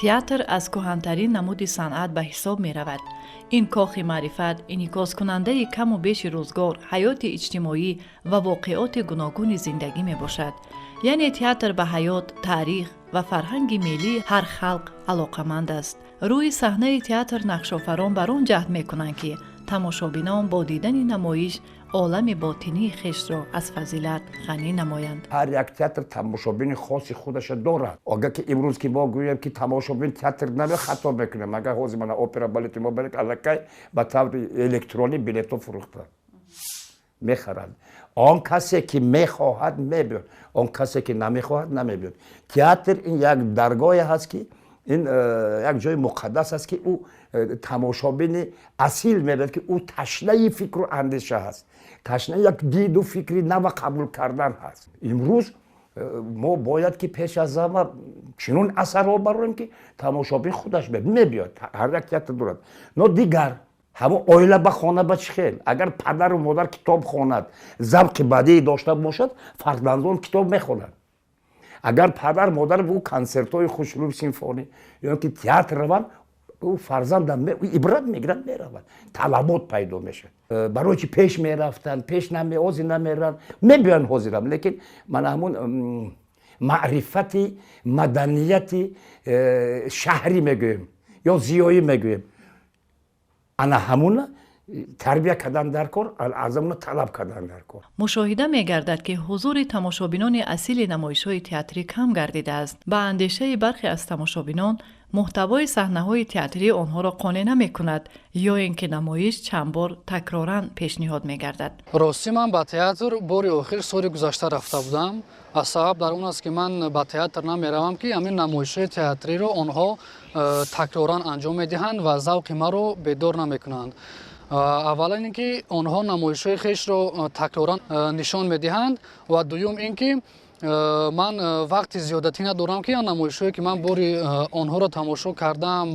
Театр аз кӯҳантарин намуди санъат ба ҳисоб меравад. Ин кохи маърифат инъикоскунандаи каму беши рӯзгор, ҳаёти иҷтимоӣ ва воқеоти гуногуни зиндагӣ мебошад. Яъне театр ба ҳаёт, таърих ва фарҳанги миллии ҳар халқ алоқаманд аст. Рӯи саҳнаи театр нақшофарон бар он ҷаҳд мекунанд, ки тамошобинон бо дидани намоиш олами ботинии хешро аз фазилат ғанӣ намоянд. Ҳар як театр тамошобини хоси худаша дорад. Агар ки имрӯз ки мо гӯем, ки тамошобин театр наме, хато мекунем. Агар ҳозир мана опера балети мо баред, аллакай ба таври электронӣ билетҳо фурӯхта мехаранд. Он касе ки мехоҳад, мебиёд, он касе ки намехоҳад, намебиёд. Театр ин як даргоҳе ҳаст, ки ин як ҷои муқаддас аст, ки ӯ тамошобини асил мебиёд, ки ӯ ташнаи фикру андеша ҳаст, ташнаи як диду фикри нава қабул кардан ҳаст. Имрӯз мо бояд ки пеш аз ҳама чунон асарҳо барорем, ки тамошобин худаш мебиёд. Ҳар як театр дорад. Но дигар ҳамон оила ба хона ба чӣ хел, агар падару модар китоб хонад, завқи бадии дошта бошад, фарзандон китоб мехонанд. Агар падар модар ӯ консертҳои хушрӯи симфонӣ ё ки театр раванд, ӯ фарзандам ибрат мегирад, меравад, талабот пайдо мешавад. Барои чи пеш мерафтанд, пеш ҳозир намеранд, мебиёянд ҳозирам, лекин мана ҳамун маърифати маданияти шаҳрӣ мегӯем ё зиёӣ мегӯем, ана ҳамуна тарбия кардан дар кор, аз ҳамуна талаб кардан дар кор. Мушоҳида мегардад, ки ҳузури тамошобинони асили намоишҳои театрӣ кам гардидааст. Ба андешаи бархе аз тамошобинон, муҳтавои саҳнаҳои театрӣ онҳоро қонеъ намекунад ё ин ки намоиш чанд бор такроран пешниҳод мегардад. Ростӣ, ман ба театр бори охир соли гузашта рафта будам. Аз сабаб дар он аст, ки ман ба театр намеравам, ки ҳамин намоишҳои театриро онҳо такроран анҷом медиҳанд ва завқи маро бедор намекунанд. Аввалан ин ки онҳо намоишҳои хешро такроран нишон медиҳанд ва дуюм ин ки ман вақти зиёдатӣ надорам, ки намоишҳое ки ман бори онҳоро тамошо кардаам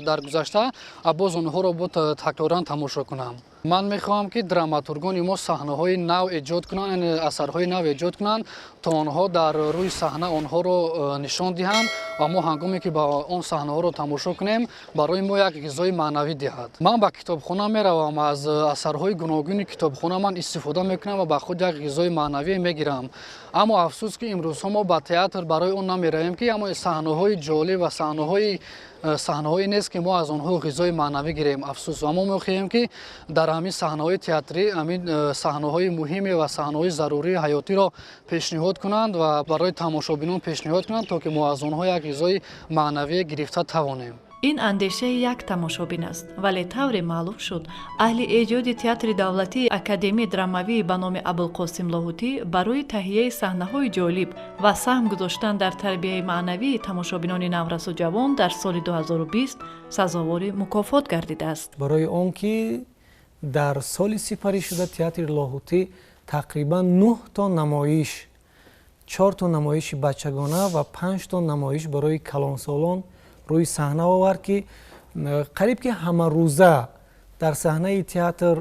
дар гузашта, боз онҳоро бо такроран тамошо кунам. Ман мехоҳам, ки драматургони мо саҳнаҳои нав эҷод кунанд, яъне асарҳои нав эҷод кунанд, то онҳо дар рӯи саҳна онҳоро нишон диҳанд ва мо ҳангоме ки ба он саҳнаҳоро тамошо кунем, барои мо як ғизои маънавӣ диҳад. Ман ба китобхона меравам, аз асарҳои гуногуни китобхона ман истифода мекунам ва ба худ як ғизои маънавӣ мегирам. Аммо афсӯс, ки имрӯзҳо мо ба театр барои он намеравем, ки аммо саҳнаҳои ҷолиб ва саҳнаҳое нест, ки мо аз онҳо ғизои маънавӣ гирем. Афсӯс, ва мо мехоҳем, ки дар ҳамин саҳнаҳои театрӣ ҳамин саҳнаҳои муҳиме ва саҳнаҳои зарурии ҳаётиро пешниҳод кунанд ва барои тамошобинон пешниҳод кунанд, то ки мо аз онҳо як ғизои маънавӣ гирифта тавонем. Ин андешаи як тамошобин аст, вале тавре маълум шуд, аҳли эҷоди Театри давлатии академии драмавӣ ба номи Абулқосим Лоҳутӣ барои таҳияи саҳнаҳои ҷолиб ва саҳм гузоштан дар тарбияи маънавии тамошобинони наврасу ҷавон дар соли 2020 сазовори мукофот гардидааст. Барои он ки дар соли сипаришуда Театри Лоҳутӣ тақрибан нӯҳ то намоиш, чор то намоиши бачагона ва панҷ то намоиш барои калонсолон рӯи саҳна овард, ки қариб ки ҳамарӯза дар саҳнаи театр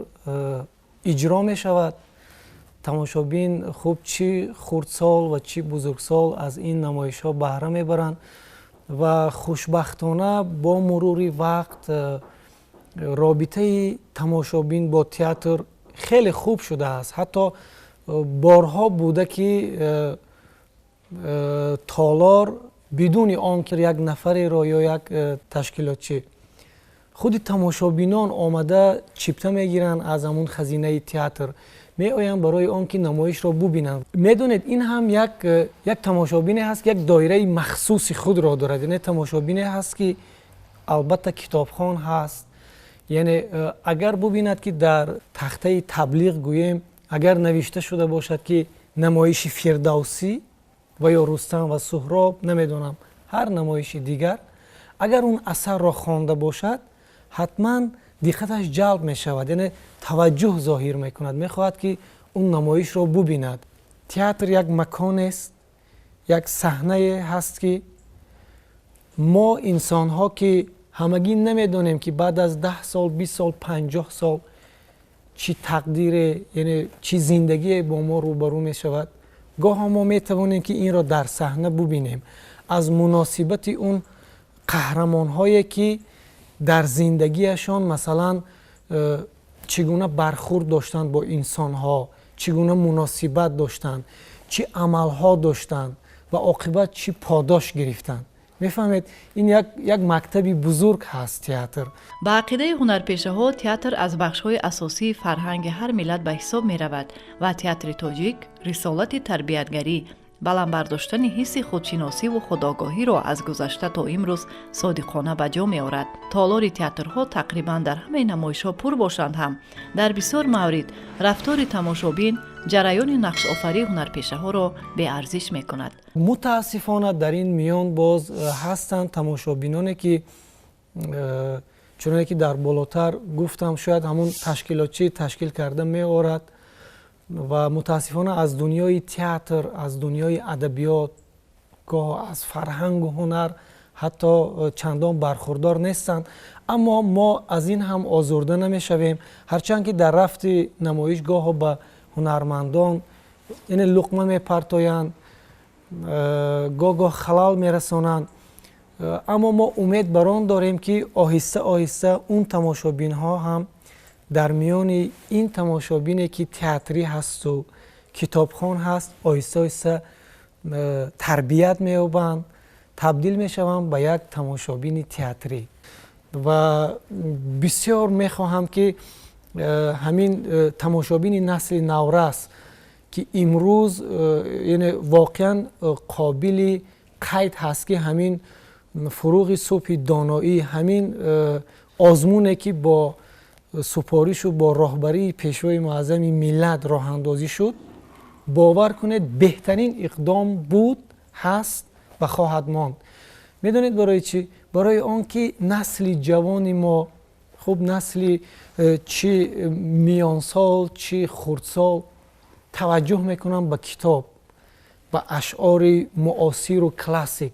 иҷро мешавад. Тамошобин хуб, чӣ хурдсол ва чӣ бузургсол, аз ин намоишҳо баҳра мебаранд ва хушбахтона бо мурури вақт робитаи тамошобин бо театр хеле хуб шудааст. Ҳатто борҳо буда, ки толор бидуни он ки як нафареро ё як ташкилотчӣ, худи тамошобинон омада чипта мегиранд, аз ҳамун хазинаи театр меоянд барои он ки намоишро бубинанд. Медонед, ин ҳам як тамошобине ҳаст, ки як доираи махсуси худро дорад, яъне тамошобине ҳаст, ки албатта китобхон ҳаст. Яъне агар бубинад, ки дар тахтаи таблиғ, гӯем, агар навишта шуда бошад, ки намоиши Фирдавсӣ ва ё Рустам ва Суҳроб, намедонам, ҳар намоиши дигар, агар он асарро хонда бошад, ҳатман диққаташ ҷалб мешавад, яъне таваҷҷӯҳ зоҳир мекунад, мехоҳад, ки он намоишро бубинад. Театр як маконест, як саҳнае ҳаст, ки мо инсонҳо, ки ҳамагӣ намедонем, ки баъд аз 10 сол, 20 сол, 50 сол чӣ тақдире, яъне чӣ зиндагие бо мо рӯбарӯ мешавад, гоҳо мо метавонем, ки инро дар саҳна бубинем, аз муносибати он. Қаҳрамонҳое ки дар зиндагиашон, масалан, чӣ гуна бархӯрд доштанд бо инсонҳо, чӣ гуна муносибат доштанд, чӣ амалҳо доштанд ва оқибат чӣ подош гирифтанд. Мефаҳмед, ин як мактаби бузург ҳаст театр. Ба ақидаи ҳунарпешаҳо, театр аз бахшҳои асосии фарҳанги ҳар миллат ба ҳисоб меравад ва театри тоҷик рисолати тарбиятгарӣ, баланд бардоштани ҳисси худшиносиву худогоҳиро аз гузашта то имрӯз содиқона ба ҷо меорад. Толори театрҳо тақрибан дар ҳамаи намоишҳо пур бошанд ҳам, дар бисёр маврид рафтори тамошобин ҷараёни нақшофарии ҳунарпешаҳоро беарзиш мекунад. Мутаассифона, дар ин миён боз ҳастанд тамошобиноне ки, чуноне ки дар болотар гуфтам, шояд ҳамун ташкилотчӣ ташкил карда меорад ва мутаассифона аз дунёи театр, аз дунёи адабиёт, гоҳ аз фарҳангу ҳунар ҳатто чандон бархурдор нестанд. Аммо мо аз ин ҳам озурда намешавем, ҳарчанд ки дар рафти намоиш гоҳо ба ҳунармандон, яъне, луқма мепартоянд, гоҳ гоҳ халал мерасонанд, аммо мо умед бар он дорем, ки оҳиста оҳиста он тамошобинҳо ҳам дар миёни ин тамошобине ки театрӣ ҳасту китобхон ҳаст, оҳиста оҳиста тарбият меёбанд, табдил мешаванд ба як тамошобини театрӣ. Ва бисёр мехоҳам, ки ҳамин тамошобини насли наврас, ки имрӯз, яъне, воқеан қобили қайд ҳаст, ки ҳамин «Фуруғи субҳи доноӣ», ҳамин озмуне ки бо супоришу бо роҳбарии Пешвои муаззами миллат роҳандозӣ шуд, бовар кунед, беҳтарин иқдом буд, ҳаст ва хоҳад монд. Медонед барои чӣ? Барои он ки насли ҷавони мо, хуб, насли чӣ миёнсол, чӣ хурдсол, таваҷҷӯҳ мекунанд ба китоб, ба ашъори муосиру классик.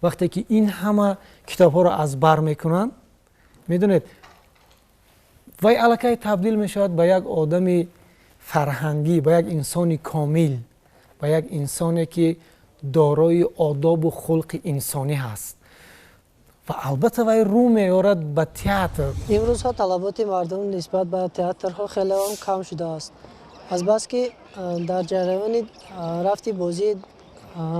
Вақте ки ин ҳама китобҳоро аз бар мекунанд, медонед, вай аллакай табдил мешавад ба як одами фарҳангӣ, ба як инсони комил, ба як инсоне ки дорои одобу хулқи инсонӣ ҳаст ва албатта вай рӯ меорад ба театр. Имрӯзҳо талаботи мардум нисбат ба театрҳо хеле ҳам кам шудааст, азбаски дар ҷараёни рафти бозӣ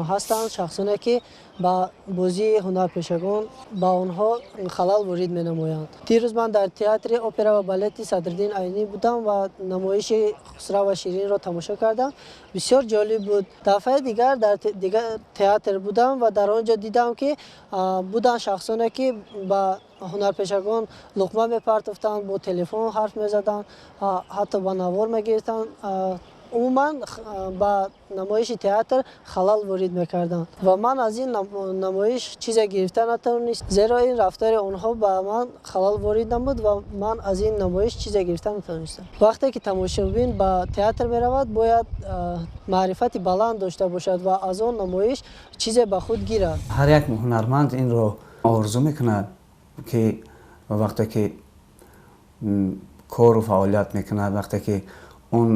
ҳастанд шахсоне, ки ба бозии ҳунарпешагон ба онҳо халал ворид менамоянд. Дирӯз ман дар театри опера ва балети Садриддин Айнӣ будам ва намоиши «Хусрав ва Ширинро» тамошо кардам. Бисёр ҷолиб буд. Дафъаи дигар дар дигар театр будам ва дар он ҷо дидам, ки буданд шахсоне, ки ба ҳунарпешагон луқма мепартофтанд, бо телефон ҳарф мезаданд, ҳатто ба навор мегирифтанд, умуман ба намоиши театр халал ворид мекарданд ва ман аз ин намоиш чизе гирифта натавонист, зеро ин рафтори онҳо ба ман халал ворид намуд ва ман аз ин намоиш чизе гирифта натавонистам. Вақте ки тамошобин ба театр меравад, бояд маърифати баланд дошта бошад ва аз он намоиш чизе ба худ гирад. Ҳар як ҳунарманд инро орзу мекунад, ки вақте ки кору фаъолият мекунад, вақте ки он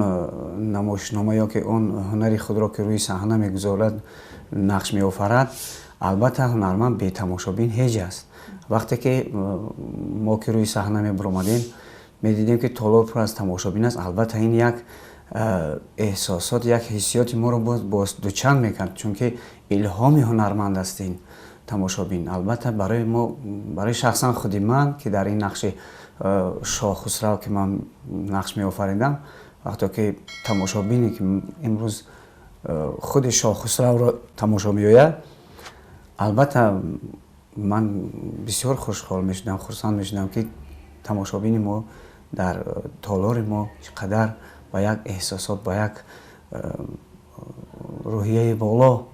намоишнома ё ки он ҳунари худро, ки рӯи саҳна мегузорад, нақш меофарад, албатта ҳунарманд бетамошобин ҳеҷ аст. Вақте ки мо ки рӯи саҳна мебуромадем, медидем, ки толор пур аз тамошобин аст, албатта ин як эҳсосот, як ҳиссиёти моро боз дучанд мекард, чунки илҳоми ҳунарманд аст ин тамошобин. Албатта, барои мо, барои шахсан худи ман, ки дар ин нақши Шоҳ Хусрав, ки ман нақш меофаридам, вақте ки тамошобине, ки имрӯз худи Шоҳ Хусравро тамошо меояд, албатта ман бисёр хушҳол мешудам, хурсанд мешудам, ки тамошобини мо дар толори мо чӣ қадар ба як эҳсосот, ба як рӯҳияи боло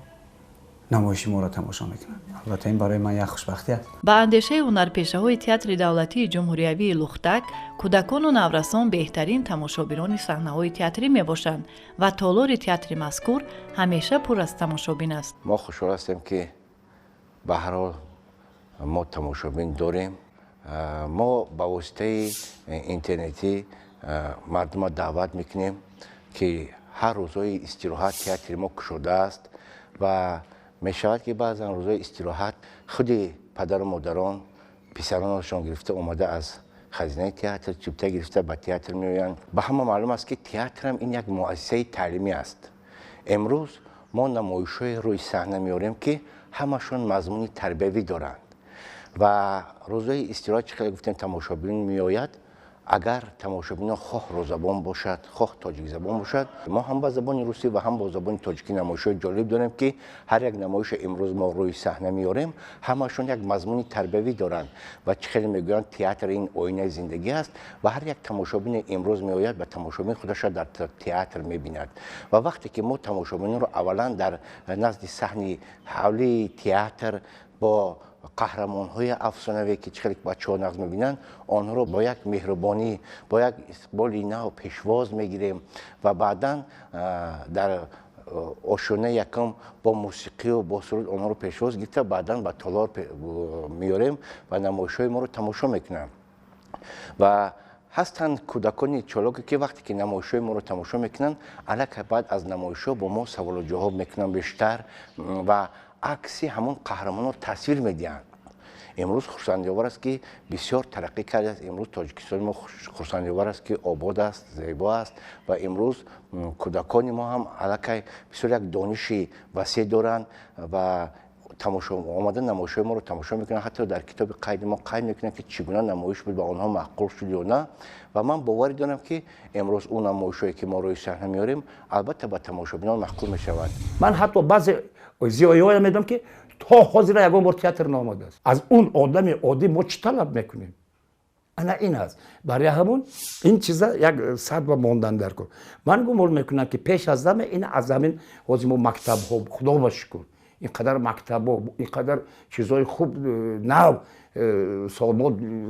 намоиши моро тамошо мекунад. Албатта, ин барои ман як хушбахтӣ аст. Ба андешаи ҳунарпешаҳои Театри давлатии ҷумҳуриявии «Лухтак», кӯдакону наврасон беҳтарин тамошобинони саҳнаҳои театрӣ мебошанд ва толори театри мазкур ҳамеша пур аз тамошобин аст. Мо хушҳол ҳастем, ки ба ҳар ҳол мо тамошобин дорем. Мо ба воситаи интернетӣ мардумро даъват мекунем, ки ҳар рӯзҳои истироҳат театри мо кушодааст ва мешавад, ки баъзан рӯзҳои истироҳат Худи падару модарон писаронашон гирифта омада аз хазинаи театр чипта гирифта ба театр меоянд. Ба ҳама маълум аст, ки театрам ин як муассисаи таълимӣ аст. Имрӯз мо намоишҳои рӯи саҳна меорем, ки ҳамашон мазмуни тарбиявӣ доранд. Ва рӯзҳои истироҳат, чӣ хеле гуфтем, тамошобин меояд. Агар тамошобинон хоҳ русзабон бошад, хоҳ тоҷикзабон бошад, мо ҳам ба забони русӣ ва ҳам бо забони тоҷикӣ намоишҳои ҷолиб дорем, ки ҳар як намоише имрӯз мо рӯи саҳна меорем, ҳамашон як мазмуни тарбиявӣ доранд. Ва чӣ хеле мегӯянд, театр ин оинаи зиндагӣ аст ва ҳар як тамошобине имрӯз меояд, ба тамошобин худаша дар театр мебинад. Ва вақте ки мо тамошобинонро аввалан дар назди саҳни ҳавлии театр бо қаҳрамонҳои афсонаве, ки чӣ хеле бачаҳо нағз мебинанд, онҳоро бо як меҳрубонӣ, бо як истиқболи нав пешвоз мегирем ва баъдан дар ошёнаи якум бо мусиқию бо суруд онҳоро пешвоз гирифта, баъдан ба толор меорем ва намоишҳои моро тамошо мекунанд. Ва ҳастанд кӯдакони чолоке, ки вақте ки намоишҳои моро тамошо мекунанд, аллакай баъд аз намоишҳо бо мо саволу ҷавоб мекунанд бештар ва акси ҳамон қаҳрамонро тасвир медиҳанд. Имрӯз хурсандиовар аст, ки бисёр тараққӣ кардааст. Имрӯз Тоҷикистони мо хурсандиовар аст, ки обод аст, зебо аст. Ва имрӯз кӯдакони мо ҳам аллакай бисёр як дониши васеъ доранд ва тамошо омада намоишҳои моро тамошо мекунанд, ҳатто дар китоби қайди мо қайд мекунанд, ки чӣ гуна намоиш буд, ба онҳо маъқул шуд ё на. Ва ман боварӣ дорам, ки имрӯз он намоишҳое, ки мо рӯи саҳна меорем, албатта ба тамошобинон маъқул мешавад. Ман ҳатто баъзе зиёиҳоя медонам, ки то ҳозира ягон бор театр наомадааст. Аз он одами оддӣ мо чӣ талаб мекунем? Ана ин аст. Барои ҳамун ин чиза як сад ба мондан дар кор. Ман гумон мекунам, ки пеш аз ҳама ин аз ҳамин ҳозир мо мактабҳо, худо ба шукр, ин қадар мактабҳо, ин қадар чизҳои хуб нав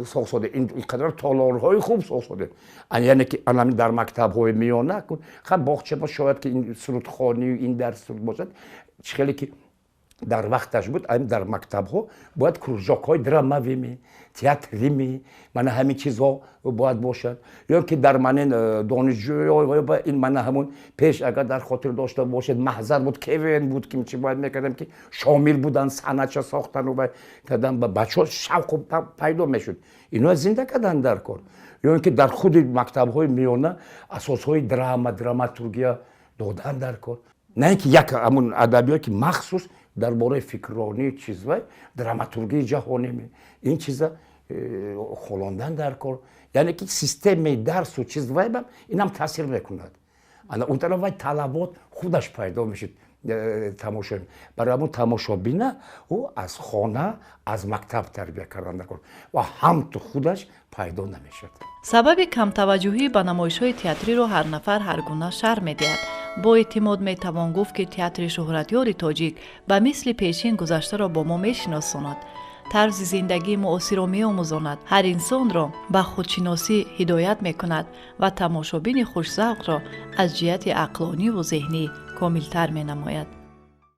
сохсоде, ин қадар толорҳои хуб сохсоде, яъне ки анами дар мактабҳои миёна ха боғчаба шояд ки ин сурудхонию ин дарс суруд бошад, чӣ хеле ки дар вақташ буд, дар мактабҳо бояд кружокҳои драмавими, театрими, мана ҳамин чизҳо бояд бошад. Ё ки дар манин донишҷӯё ин мана ҳамун пеш, агар дар хотир дошта бошед, маҳзар буд, КВН буд, ки чӣ бояд мекардем, ки шомил будан, санъатша сохтану кардан, ба бачаҳо шавқу пайдо мешуд. Ино зинда кардан дар кор. Ё ин ки дар худи мактабҳои миёна асосҳои драма, драматургия додан дар кор, на ин ки як ҳамун адабиёт, ки махсус дар бораи фикрронии чиз вай драматургияи ҷаҳонӣ, ин чиза холондан дар кор. Яъне ки системаи дарсу чиз вай инам таъсир мекунад. Ана он тараф вай талабот худаш пайдо мешуд. Тамошо барои ҳамун тамошобина ӯ аз хона, аз мактаб тарбия кардан дар кор ва ҳамту худаш пайдо намешавад. Сабаби камтаваҷҷӯҳӣ ба намоишҳои театриро ҳар нафар ҳар гуна шарҳ медиҳад. Бо эътимод метавон гуфт, ки театри шӯҳратёри тоҷик ба мисли пешин гузаштаро бо мо мешиносонад, тарзи зиндагии муосирро меомӯзонад, ҳар инсонро ба худшиносӣ ҳидоят мекунад ва тамошобини хушзавқро аз ҷиҳати ақлониву зеҳнӣ комилтар менамояд.